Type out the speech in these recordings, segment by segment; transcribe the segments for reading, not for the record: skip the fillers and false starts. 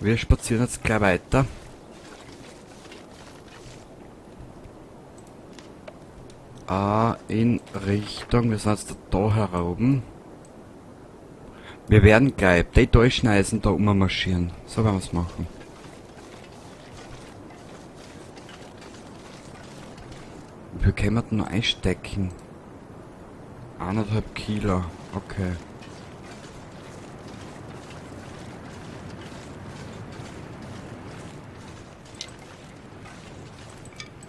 Wir spazieren jetzt gleich weiter. In Richtung, wir sind jetzt da heroben. Wir werden gleich die Deutschneisen da ummarschieren. So werden wir's machen. Wie viel können wir denn noch einstecken? 1,5 Kilo, okay.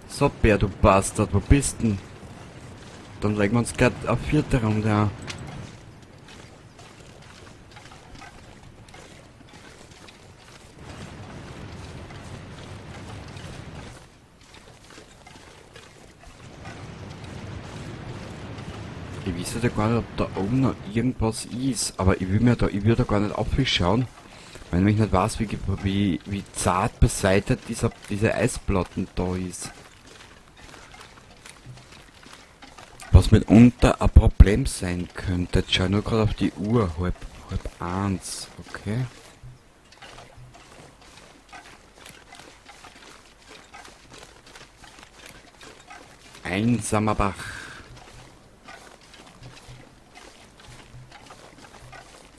So, Bär, du Bastard, wo bist denn? Dann legen wir uns gleich eine vierte Runde an. Ich weiß ja gar nicht, ob da oben noch irgendwas ist, aber ich will mir da, ich will da gar nicht aufschauen, weil ich nämlich nicht weiß, wie zart beseitigt diese Eisplatten da ist. Was mitunter ein Problem sein könnte. Jetzt schau ich nur grad auf die Uhr, 12:30, okay. Einsamer Bach.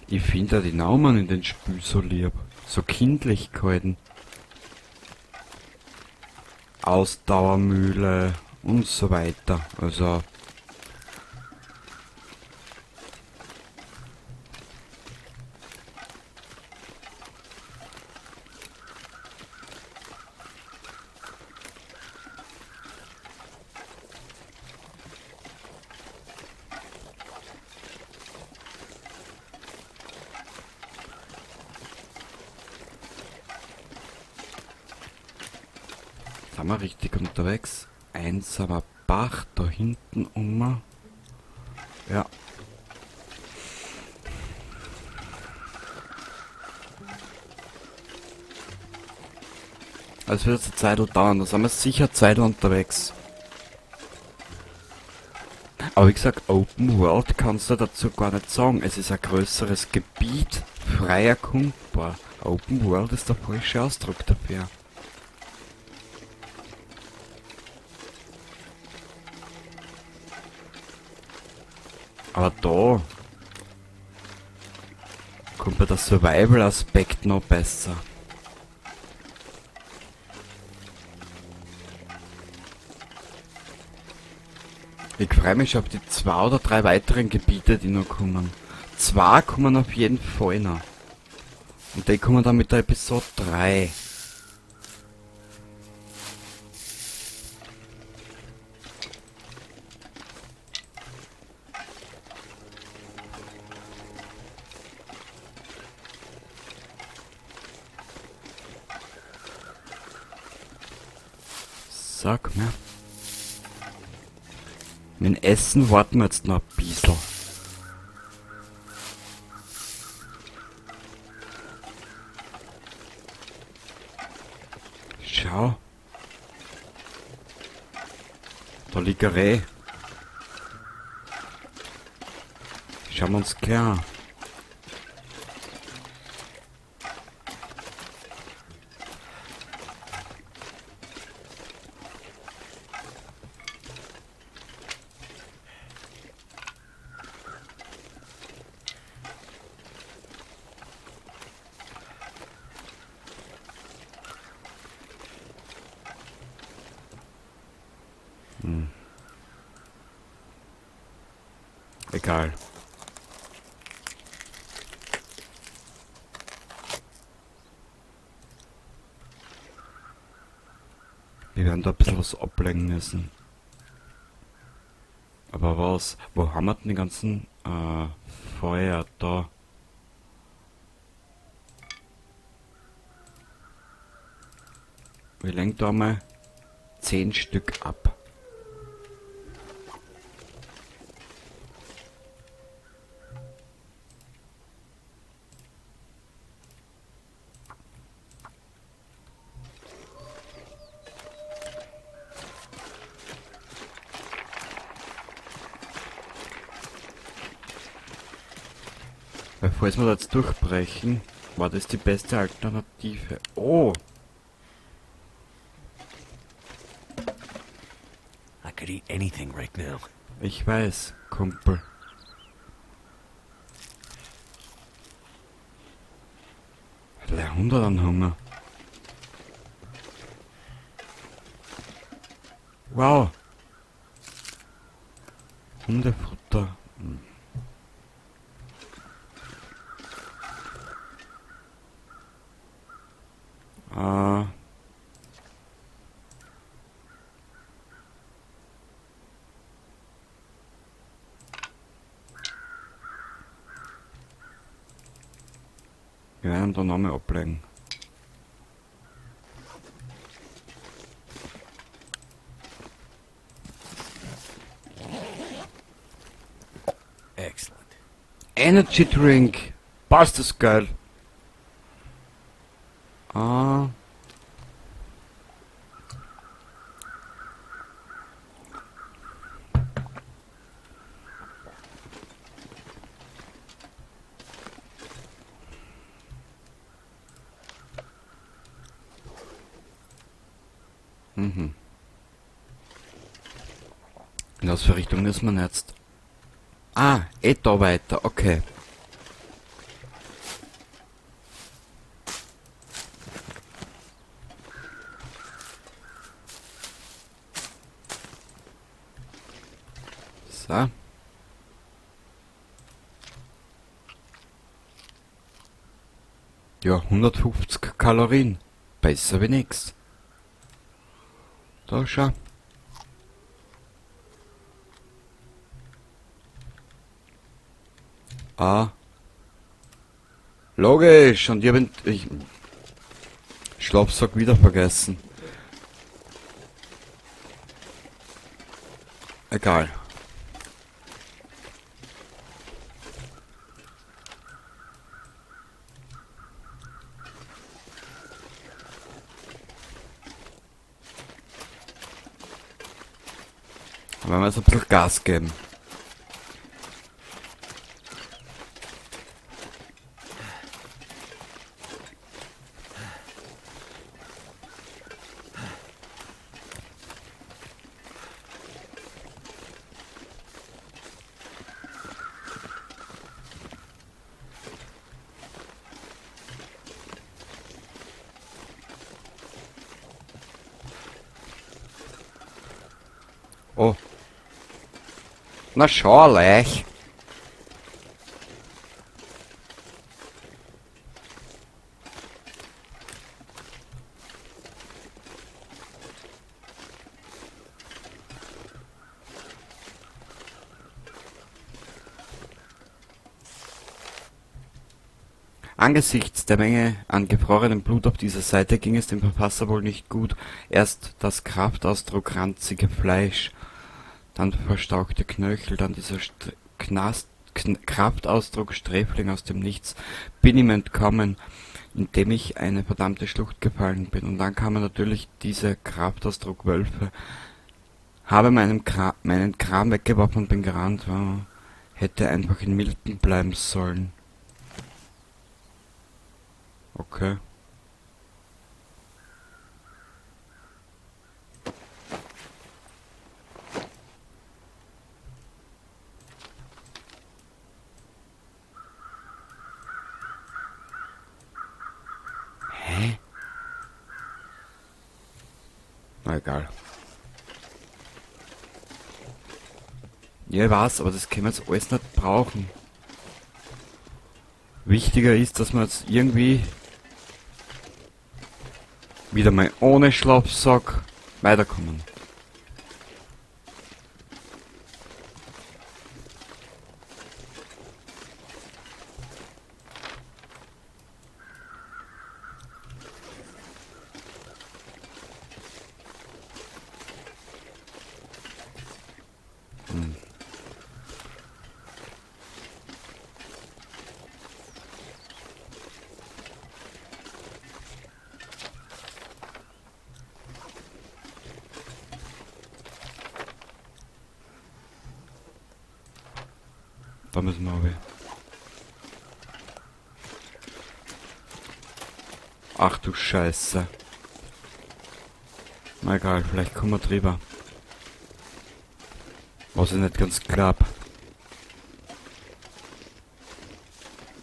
Ich find ja die Namen in den Spiel so lieb. So kindlich gehalten. Ausdauermühle und so weiter. Also. Sind wir richtig unterwegs? Einsamer Bach da hinten um. Ja. Es wird jetzt eine Zeit dauern, da sind wir sicher Zeit unterwegs. Aber wie gesagt, Open World kannst du dazu gar nicht sagen. Es ist ein größeres Gebiet, frei erkundbar. Open World ist der falsche Ausdruck dafür. Aber da kommt mir der Survival-Aspekt noch besser. Ich freue mich schon auf die 2 oder 3 weiteren Gebiete, die noch kommen. 2 kommen auf jeden Fall noch. Und die kommen dann mit der Episode 3. Sag mir. Mit dem Essen warten wir jetzt noch ein bisschen. Schau. Da liegt ein Reh. Schauen wir uns gleich an. Egal. Wir werden da ein bisschen was ablenken müssen. Aber was? Wo haben wir denn die ganzen Feuer da? Wir lenken da mal 10 Stück ab. Weil falls wir da jetzt durchbrechen, War das die beste Alternative? Oh! I could eat anything right now. Ich weiß, Kumpel. 300 an Hunger. Wow. Hundefutter. Hm. Ah. Wir werden da nochmal ablegen. Excellent. Energy Drink. Passt das geil. Ah. Mhm. In was für Richtung ist man jetzt? Ah, eh da weiter, okay. So. Ja, 150 Kalorien. Besser wie nix. Da, schau. Ah. Logisch, und ich hab ihn, ich Schlafsack wieder vergessen. Egal. Aber wir jetzt ein bisschen Gas geben. Oh. Na schau, Leich. Angesichts der Menge an gefrorenem Blut auf dieser Seite ging es dem Verfasser wohl nicht gut. Erst das Kraftausdruck ranzige Fleisch, dann verstauchte Knöchel, dann dieser Kraftausdruck Sträfling aus dem Nichts. Bin ihm entkommen, indem ich eine verdammte Schlucht gefallen bin. Und dann kamen natürlich diese Kraftausdruck Wölfe. Habe meinen Kram weggeworfen und bin gerannt. Oh, hätte einfach in Milton bleiben sollen. Okay. Hä? Na egal. Ja, ich weiß, aber das können wir jetzt alles nicht brauchen. Wichtiger ist, dass wir jetzt irgendwie wieder mal ohne Schlafsack weiterkommen. Da müssen wir runter. Ach du Scheiße. Na egal, vielleicht kommen wir drüber. Was ich nicht ganz glaub.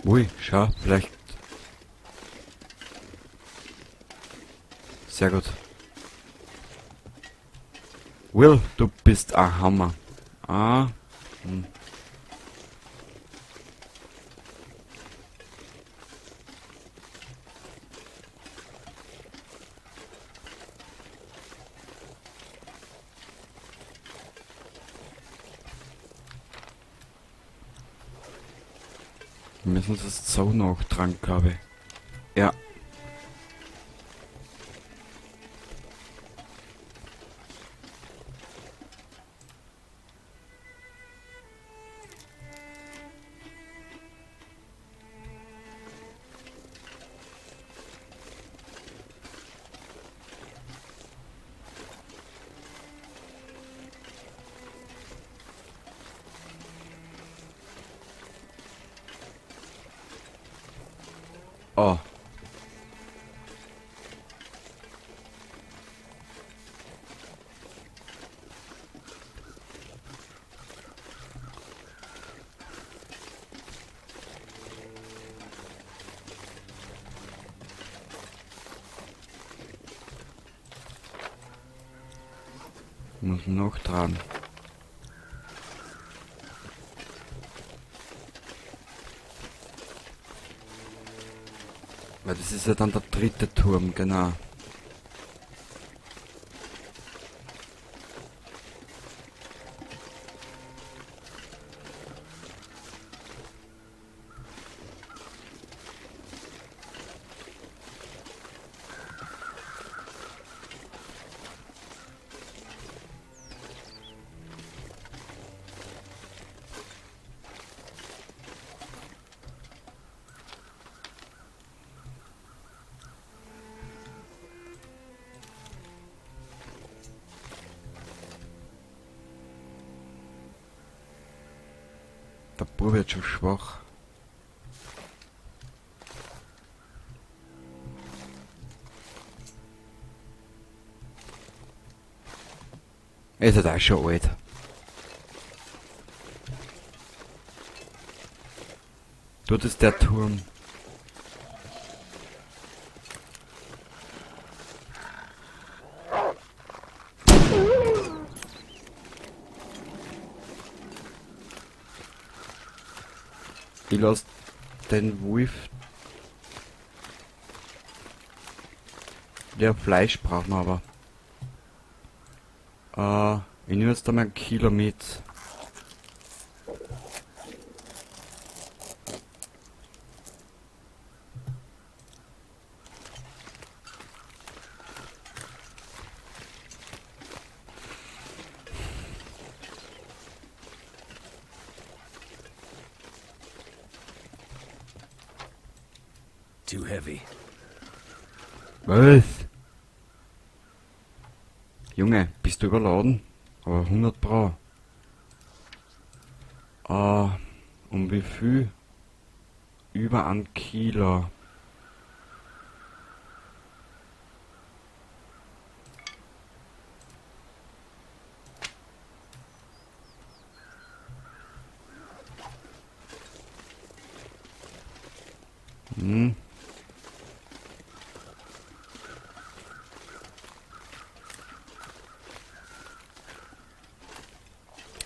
Ui, schau, vielleicht. Sehr gut. Will, du bist ein Hammer. Ah. Hm. Wir müssen uns jetzt so noch dran, glaube ich. Ja. Oh. Muss noch dran. Weil das ist ja dann der dritte Turm, genau. Der Bub wird schon schwach. Er ist halt auch schon alt. Dort ist der Turm. Ich lass den Wolf. Der Fleisch braucht man aber. Ich nehme jetzt da mal 1 Kilo mit. Too heavy. Was? Junge, bist du überladen? Aber 100 Pro. Um wie viel? Über 1 Kilo.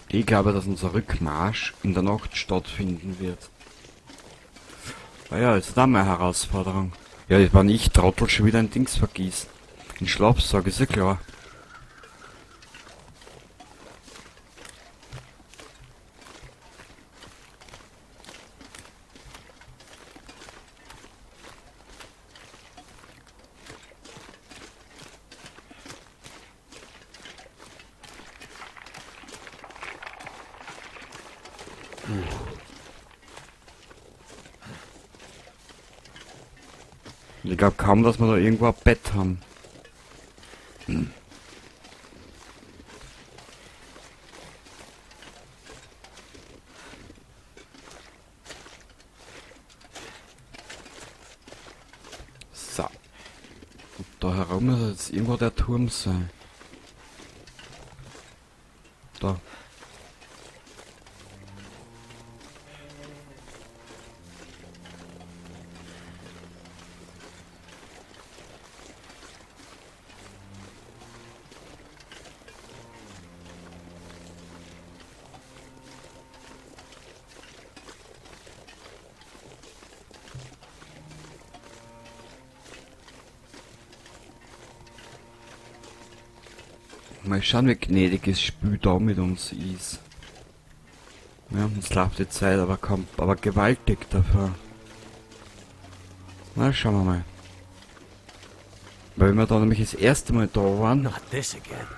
Ich glaube, dass unser Rückmarsch in der Nacht stattfinden wird. Naja, ist da meine Herausforderung. Ja, ich war nicht Trottel schon wieder ein Dings vergießen. Ein Schlafsack, ist ja klar. Ich glaub kaum, dass wir da irgendwo ein Bett haben. So. Da herum muss jetzt irgendwo der Turm sein. Da. Mal schauen, wie gnädig das Spiel da mit uns ist. Ja, uns läuft die Zeit, aber kommt aber gewaltig dafür. Na, schauen wir mal. Weil wir da nämlich das erste Mal da waren. Not this again.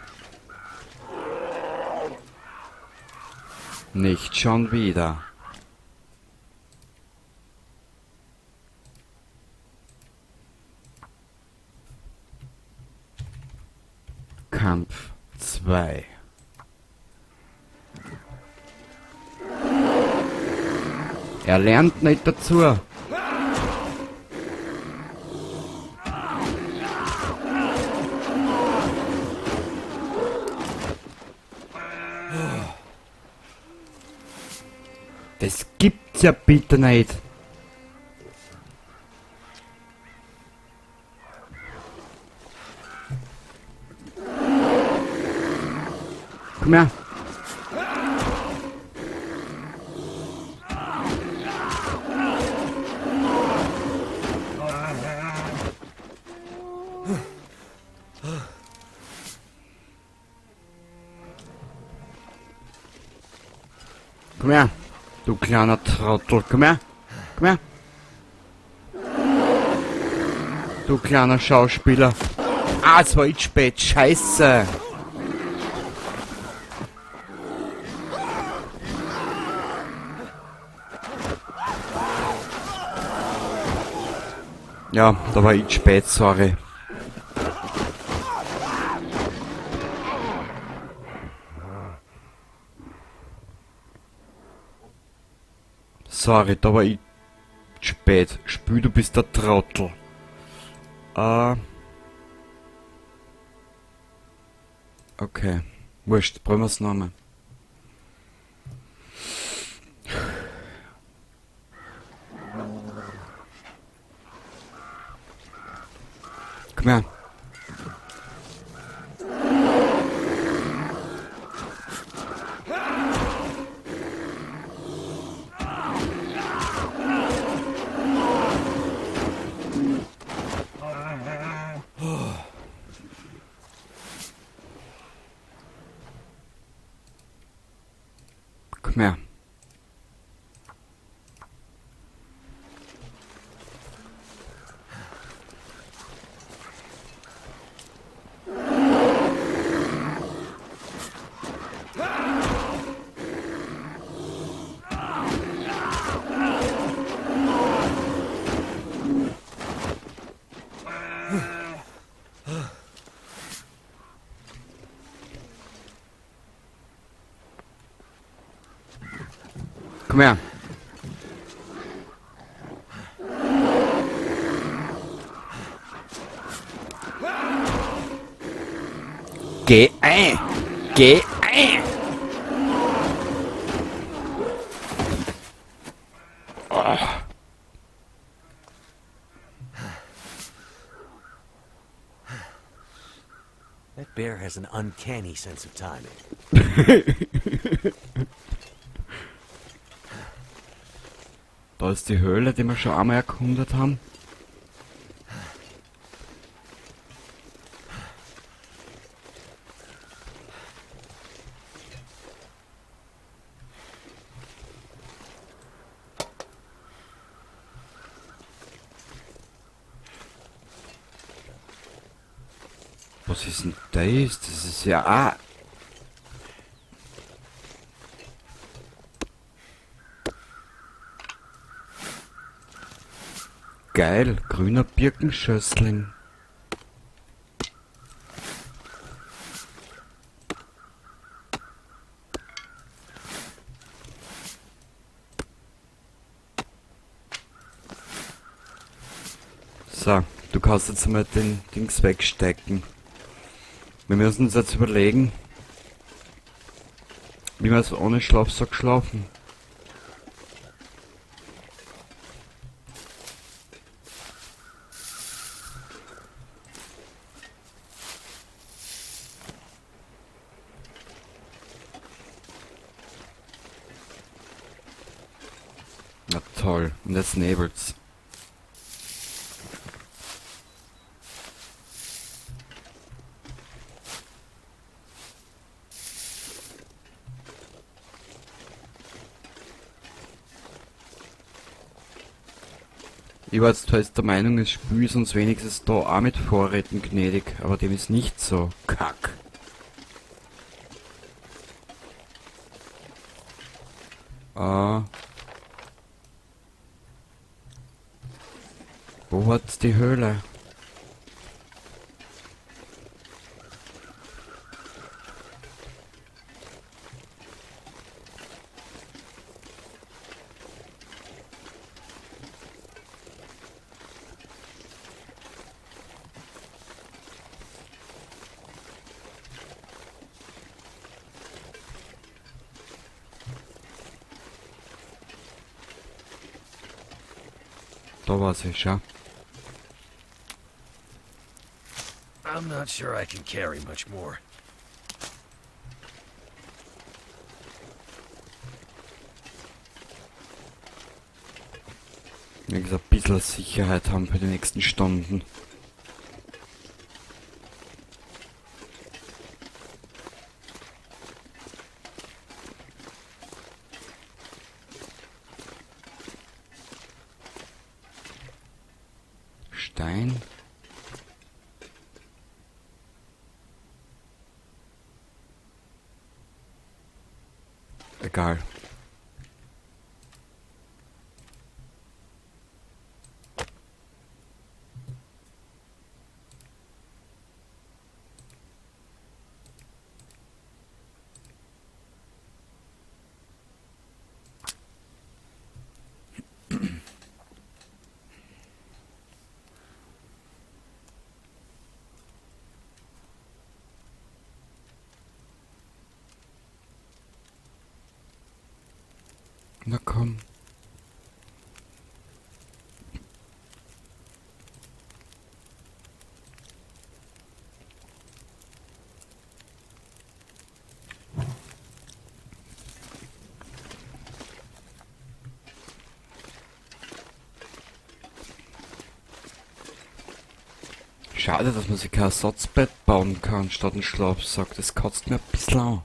Nicht schon wieder. Kampf 2. Er lernt nicht dazu. Das gibt's ja bitte nicht. Komm her. Komm her, du kleiner Trottel. Komm her. Komm her. Du kleiner Schauspieler. Ah, es war jetzt spät. Scheiße. Ja, da war ich spät, sorry. Sorry, da war ich spät. Spül, du bist der Trottel. Okay. Wurscht, probieren wir's nochmal. Komm her. Komm her. Komm her. Geh ein! Geh ein! Oh. That bear has an uncanny sense of timing. Da ist die Höhle, die wir schon einmal erkundet haben. Was ist denn das? Das ist ja auch... Geil, grüner Birkenschössling. So. Du kannst jetzt mal den Dings wegstecken. Wir müssen uns jetzt überlegen, wie wir es ohne Schlafsack schlafen. Na toll, und jetzt nebelt's. Ich war jetzt fest der Meinung, es Spiel ist uns wenigstens da auch mit Vorräten gnädig, aber dem ist nicht so. Kack. Wo war jetzt die Höhle? Da war sie, schau. I'm not sure I can carry much more. Wie gesagt, ein bisschen Sicherheit haben für die nächsten Stunden. Stein. Egal. Na komm. Schade, dass man sich kein Ersatzbett bauen kann statt einen Schlafsack. Das kotzt mir ein bisschen an.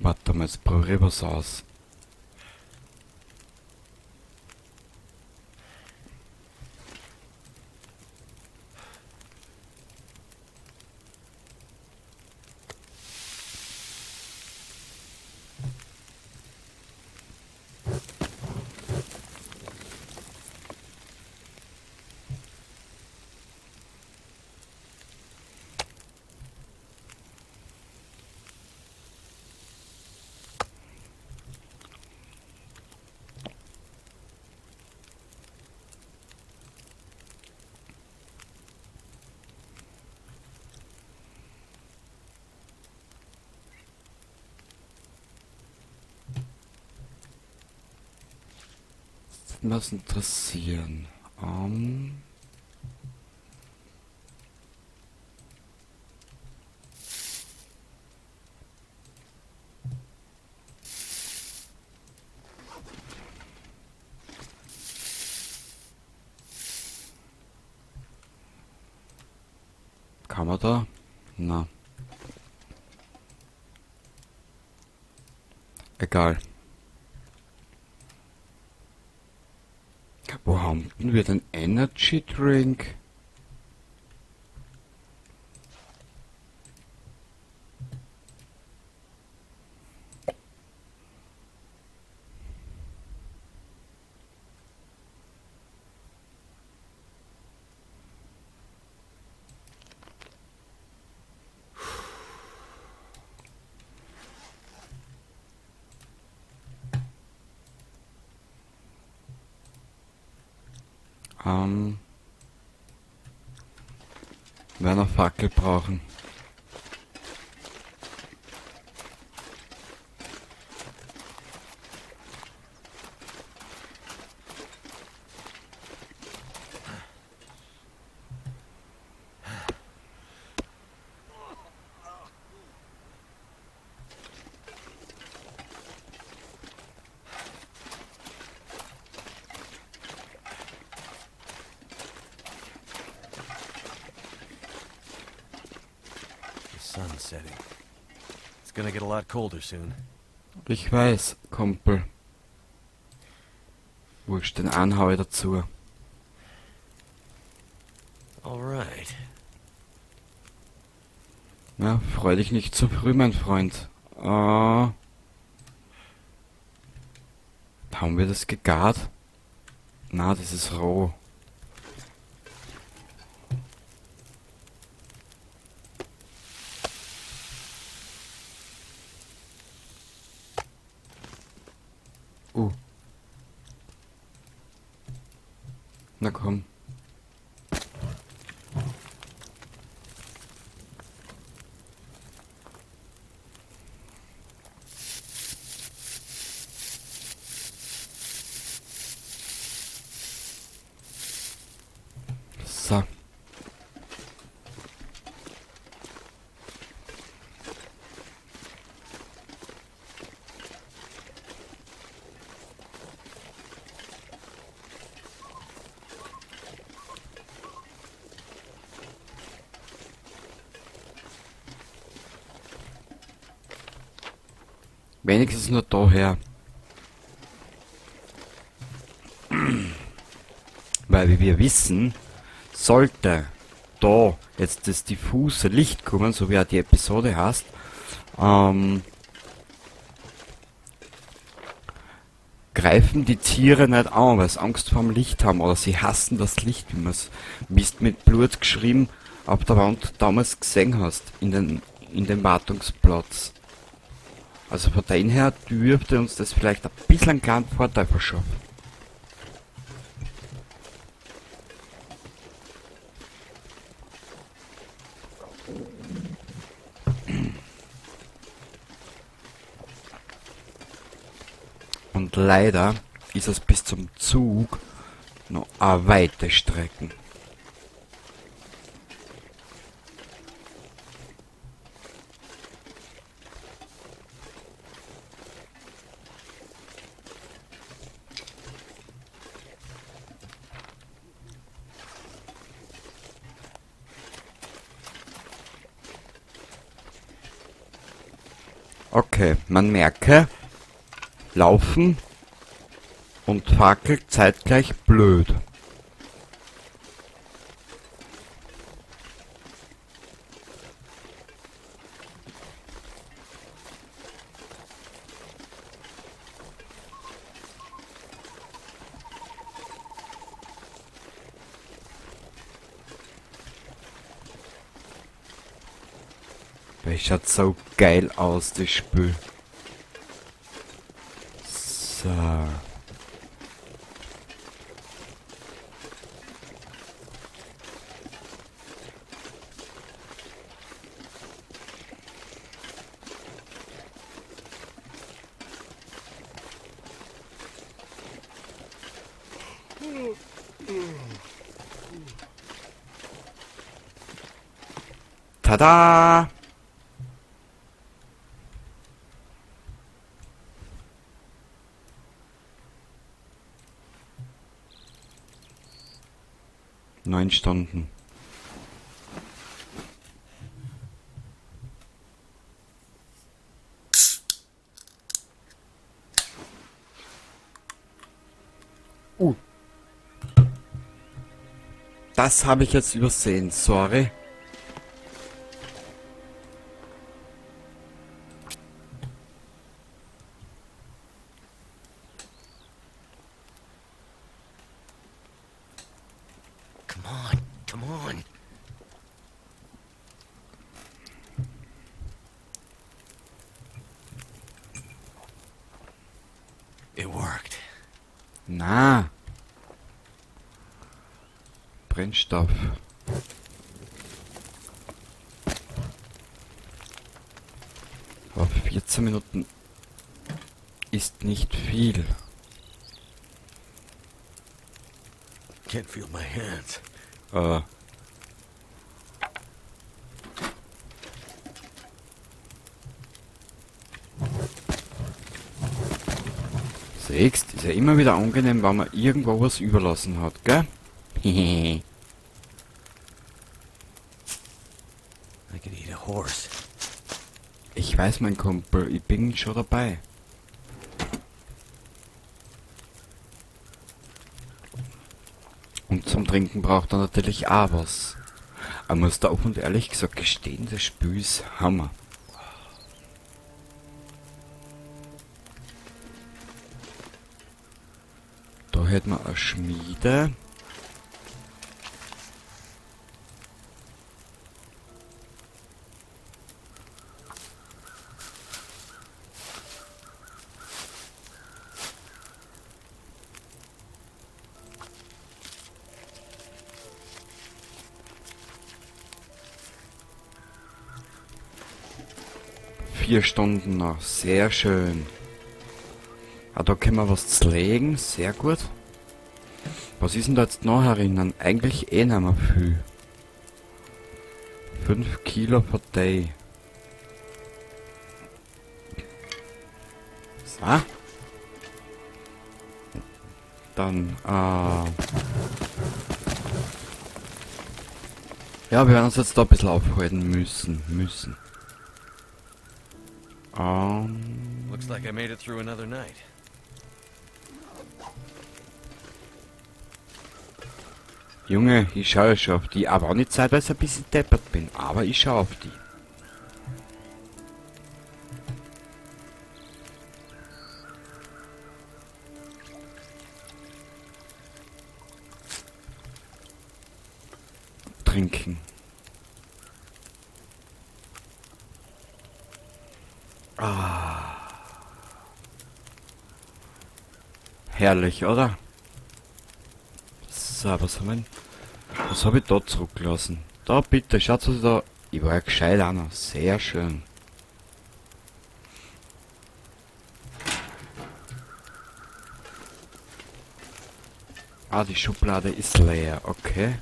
Warte mal, jetzt probier ich was aus. Was interessieren. Kann man da? Na. Egal. Wo haben denn wir den Energy Drink? Werden noch Fackel brauchen. Sun's setting. It's gonna get a lot colder soon. Ich weiß, Kumpel. Wurscht, den einen hau ich dazu. All right. Na, freu dich nicht zu früh, mein Freund. Haben wir das gegart? Na, das ist roh. Na komm. So. Wenigstens nur daher. Weil, wie wir wissen, sollte da jetzt das diffuse Licht kommen, so wie auch die Episode heißt, greifen die Tiere nicht an, weil sie Angst vorm Licht haben oder sie hassen das Licht, wie man's, wie es mit Blut geschrieben auf der Wand damals gesehen hast, in dem Wartungsplatz. Also von dem her dürfte uns das vielleicht ein bisschen einen kleinen Vorteil verschaffen. Und leider ist es bis zum Zug noch eine weite Strecke. Okay, man merke, Laufen und Fackel zeitgleich blöd. Das schaut so geil aus, das Spiel. So. Tada! 9 Stunden. Das habe ich jetzt übersehen, sorry. Come on, come on. It worked. Na. Brennstoff. Aber 14 Minuten ist nicht viel. Can't feel my hands. Siehst, ist ja immer wieder angenehm, wenn man irgendwo was überlassen hat, gell? I could eat a horse. Ich weiß, mein Kumpel, ich bin schon dabei. Und zum Trinken braucht er natürlich auch was. Aber muss da offen und ehrlich gesagt gestehen, das Spiel ist Hammer. Da hätten wir eine Schmiede. 4 Stunden noch. Sehr schön. Ah, da können wir was zlegen. Sehr gut. Was ist denn da jetzt noch herinnen? Eigentlich eh nicht mehr viel. 5 Kilo per Day. So. Dann ja, wir werden uns jetzt da ein bisschen aufhalten müssen. Müssen. Looks like I made it through another night. Junge, ich schaue schon auf die, aber auch nicht zeitweise ein bisschen deppert bin, aber ich schaue auf die. Trinken. Ah. Herrlich, oder? So, was haben wir denn? Was hab ich da zurückgelassen? Da, bitte, schaut, was ich da... Ich war ja gescheit auch noch. Sehr schön. Ah, die Schublade ist leer. Okay.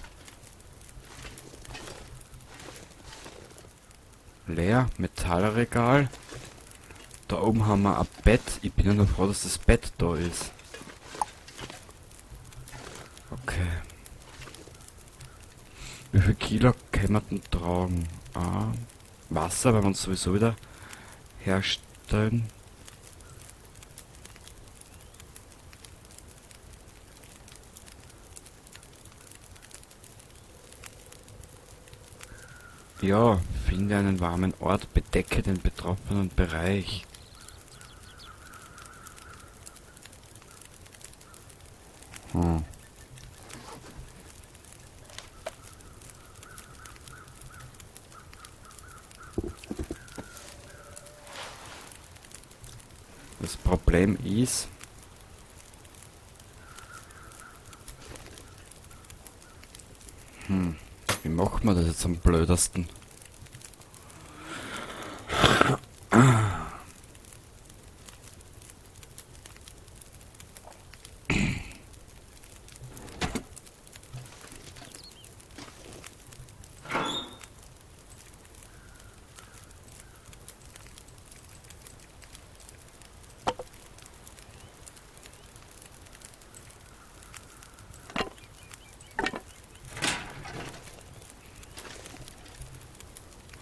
Leer. Metallregal. Da oben haben wir ein Bett. Ich bin ja nur froh, dass das Bett da ist. Okay. Wie viel Kilo können wir denn tragen? Ah, Wasser, weil wir uns sowieso wieder herstellen. Ja, finde einen warmen Ort, bedecke den betroffenen Bereich. Das Problem ist, wie macht man das jetzt am blödesten?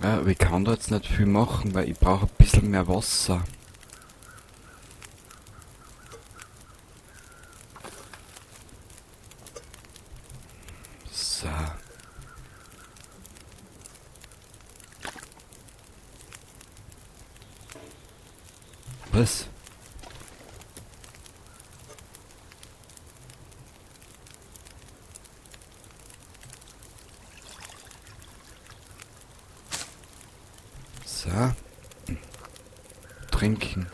Ja, ich kann da jetzt nicht viel machen, weil ich brauche ein bisschen mehr Wasser. Was? So. Trinken.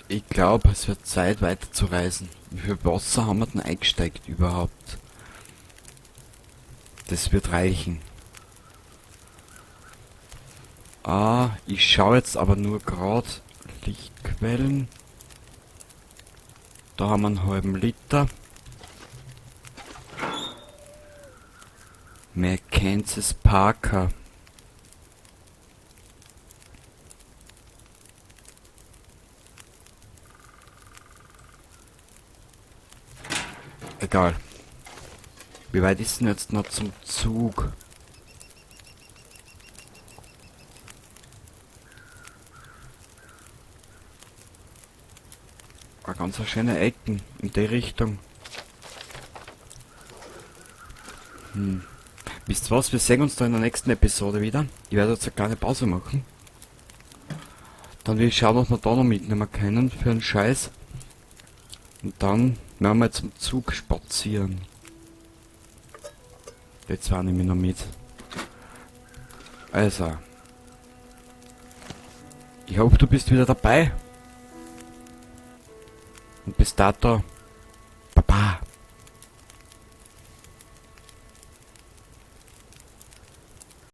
Ich glaube, es wird Zeit weiterzureisen. Wie viel Wasser haben wir denn eingesteigt überhaupt? Das wird reichen. Ah, ich schaue jetzt aber nur grad Lichtquellen. Da haben wir einen halben Liter. Mackenzie's Parker. Egal. Wie weit ist denn jetzt noch zum Zug? Eine ganz schöne Ecken in die Richtung. Wisst ihr was? Wir sehen uns da in der nächsten Episode wieder. Ich werde jetzt eine kleine Pause machen. Dann will ich schauen, was wir da noch mitnehmen können für einen Scheiß. Und dann werden wir zum Zug spazieren. Die zwei nehme ich noch mit. Also. Ich hoffe, du bist wieder dabei. Und bis dato. Baba.